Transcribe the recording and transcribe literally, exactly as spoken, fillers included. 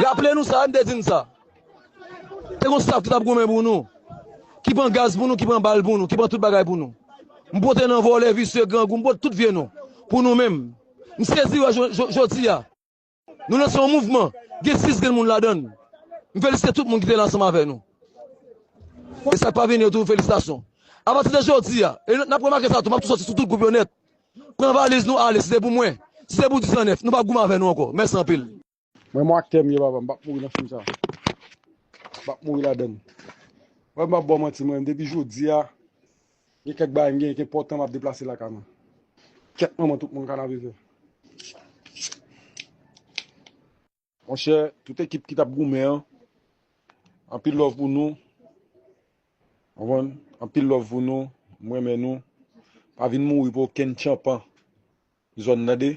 Raple nou sa, m te di n sa. Te gon staf ki t ap goumen pou nou, ki pran gaz pou nou, ki pran bal pou nou, ki pran tout bagay pou nou. M pote nan vòlè, visye, grangou, m pote tout vye non pou nou menm. M sezi wè jo- jo- jodi a. Nou lanse yon mouvman, gen sis grenn moun ladan l. M felisite tout moun ki te la ansanm avè nou. E sa k pa vini yo tou, felisitasyon. Apati de jodi a, e n ap remake sa tou, m ap tou soti sou tout gwoup yo nèt. Pran valiz nou ale, si se pou mwen, si se pou diznèf, nou p ap goumen avè nou ankò. Mèsi anpil. Mwen, mwen aktè m ye, papa, m p ap mouri nan fim sa. M p ap mouri ladan l. Mwen, m p ap ba w manti, mwen, depi jodi a, gen kèk bagay m gen ki enpòtan, m ap deplase lakay mwen. Kèt manman tout moun kanalize. Monchè, tout ekip ki t ap goumen an, anpil love pou nou. Konprann? Anpil love pou nou. M renmen nou. Pa vin mouri pou okenn tchanpan zòn nan, tande.